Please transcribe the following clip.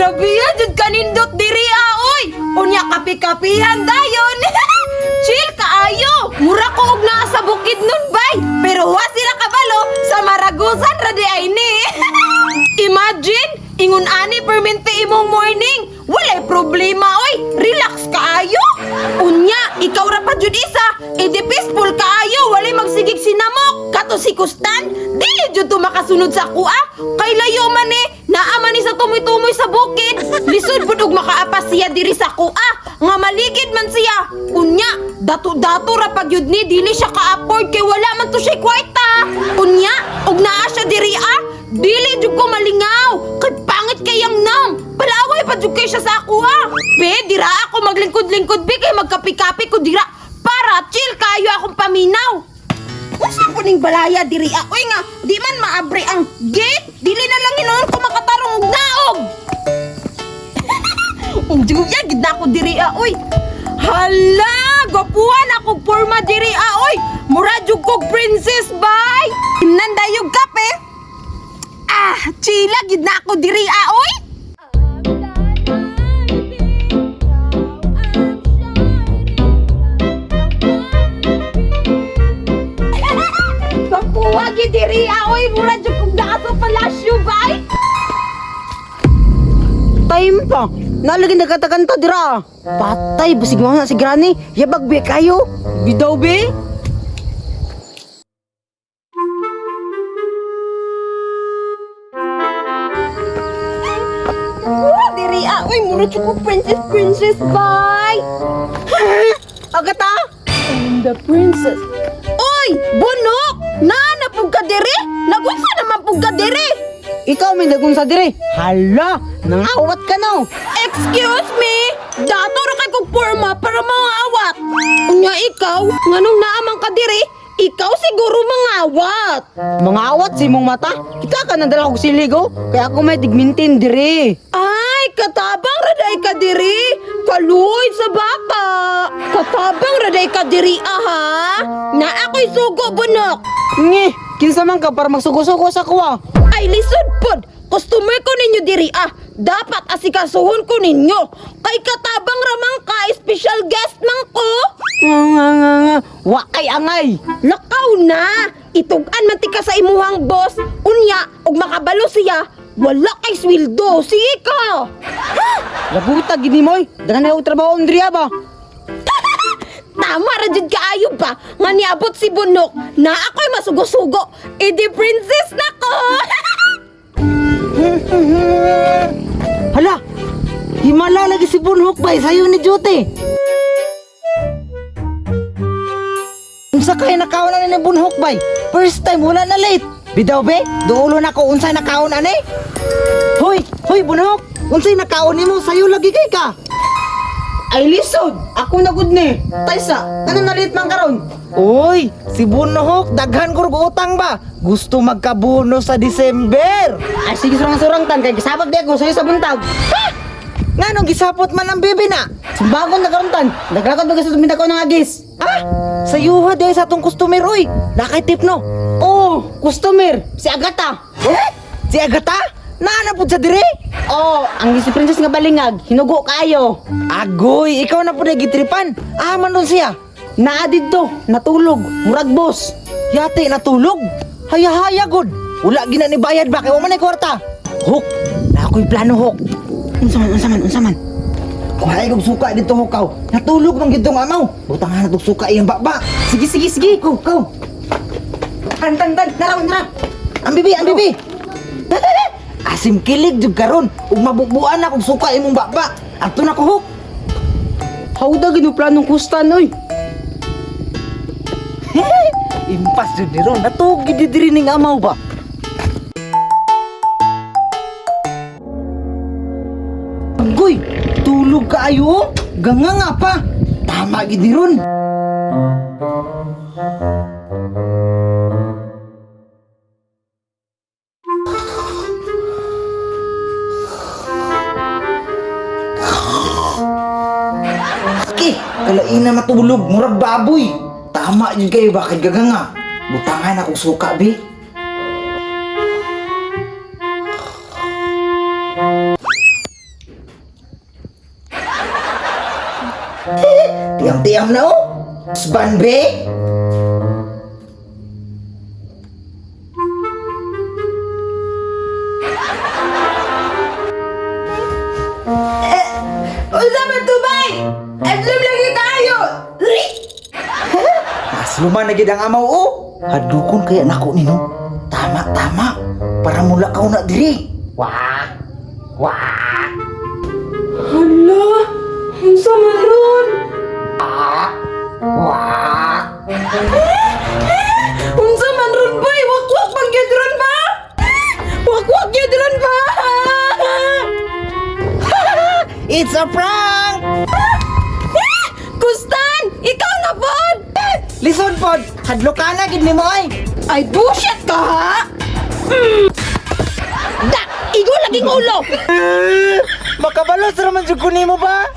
Grabe ya, jud kanindot diri ah, oy. Unya kapi-kapihan dayon. Chill kaayo. Mura ko og naa sa bukid nun bay. Pero wa sila kabalo sa Maragusan ra di ay ni. Imagine, ingon ani permente imong morning. Walay problema oy. Relax kaayo. Unya, ikaw ra pa jud isa. E di peaceful kaayo, walay magsigig sinamok. Kato si Kustan, dili jud to makasunod sa kuha. Kay layo man eh, naa man ni sa tumoy-tumoy sa bukid. Lisod pud og makaapas siya diri sa kuha. Nga maligid man siya. Unya, dato-dato ra pag yun ni dili siya ka-afford kay wala man to siya kwarta. Unya, og naa siya diri ah, dili jud ko malingaw. Kay pangit kayang nang. Palaway pa jud kay siya sa ako ah. Be, dira ako maglingkod-lingkod be kay magkapi-kapi ko dira para chill kayo akong paminaw. Unsa po ning balaya diri ah? Uy nga, di man maabre ang gate. Dili na lang hinuon ko makatarong og naog. Ang juya gid na ako diri ah, uy. Hala, gwapuhan ako porma diri ah, uy. Mura jud kog princess bay. Imnan dayog kape. Ah, chila gid na ako diri ah, uy. Gwapuha gid diri ah, uy. Mura jud kog naa sa palasyo bay. Time pa. Nalagi nagkatakanta dira. Patay basig mo na si Granny. Yabag be kayo. Bidaw be. Oh, diri ah. Uy, mura jud ko princess princess bay. Agata. I'm the princess. Oy, bunok! Naa na pug ka diri? Nagunsa naman pug ka diri? Ikaw may dagun sa dire. Hala, nangawat ka no. Excuse me! Dato ra kay kog porma para mangawat. Unya ikaw, nganong naa man ka diri? Ikaw siguro mangawat. Mangawat si mong mata. Kita ka nadala og siligo. Kaya ako may tigmintin dire. Ay, katabang raday ka diri. Kaluoy sa bata. Katabang raday ka diri aha. Na ako'y sugo bunok. Nge, kinsa man ka para magsugo-sugo sa kuwa. Ay lisod pod. Customer ko ninyo diri ah. Dapat asikasuhon ko ninyo. Kay katabang ramang ka, special guest man ko. Nga nga nga nga. Wa kay angay. Lakaw na. Itugan man ti ka sa imuhang boss. Unya, og makabalo siya, wala kay sweldo. Sige ka. Labuta gini moy. Daghan na og trabaho Andrea ba. Tama ra jud kaayo ba nga niabot si Bunok na ako'y masugo-sugo. Idi princess na ko. Hala! Himala lagi si Bunhok bay sayo ni Jute. Unsa kay nakaon ani ni Bunhok bay? First time wala na late. Bidaw be, duulo na ko unsay nakaon ani. Hoy, hoy Bunhok, unsay nakaon nimo sayo lagi kay ka? Ay lisod, ako na gud ni. Taysa, ano nalit man karon? Uy, si Bunhok daghan ko og utang ba? Gusto magkabuno sa December. Ay sige surang-surang tan kay gisabot di ako sayo sa buntag. Nganong gisapot man ang bibi na? Sumbagon na karon tan. Naglakad ba sa tuminta ko ng agis? Ah, sayuha dahil sa atong customer oy. Nakay tip no. Oh, customer, si Agata. Eh? Si Agata? Naana pud sa dire? Oh, ang si Princess nga balingag, hinugo kayo. Agoy, ikaw na pud ay gitripan. Ah, man dun siya. Naa didto, natulog, murag boss. Yate natulog. Haya-haya gud. Wala gina ni bayad ba kay wa man ay kwarta. Hok, na ako'y plano hok. Unsa man, unsa man, unsa man. Kuhay kog suka dito hokaw. Natulog man gid tong amaw. Butangan na tong suka iyang baba. Sige, sige, sige. Go, go. Tan tan tan, nara nara. Ang bibi, ang bibi. Asim kilig jud karon ug mabubuan na kog suka imong baba. Adto na ko hok. Hawda ginu planong kustan oy. Impas jud ni ron. Natuog gid diri ning amaw ba. Agoy, tulog kaayo. Oh. Ganga nga pa. Tama gid ni ron. Ki, kalain na matulog, murag baboy. Tama yun kayo, bakit gaganga? Butangan akong suka, bi. Tiam-tiam na oh. Sban be. Unsa man to bay? Adlom lagi kayo. Asluman na gid ang amaw oh. Hadlukon kaya nako nino. Tama tama. Para mula ka na diri. Wah. Wah. Hala, unsa man ron? Wah. Unsa man ron bay? Wakwak bang gyud ron ba? Wakwak gyud ron ba? It's a prank. Kustan, ikaw na pod. Lison pod, hadlokan na gid nimo ay. Ay bullshit ka ha? Mm. Da, igo laging ulo. Makabalos ra man jud ko nimo ba?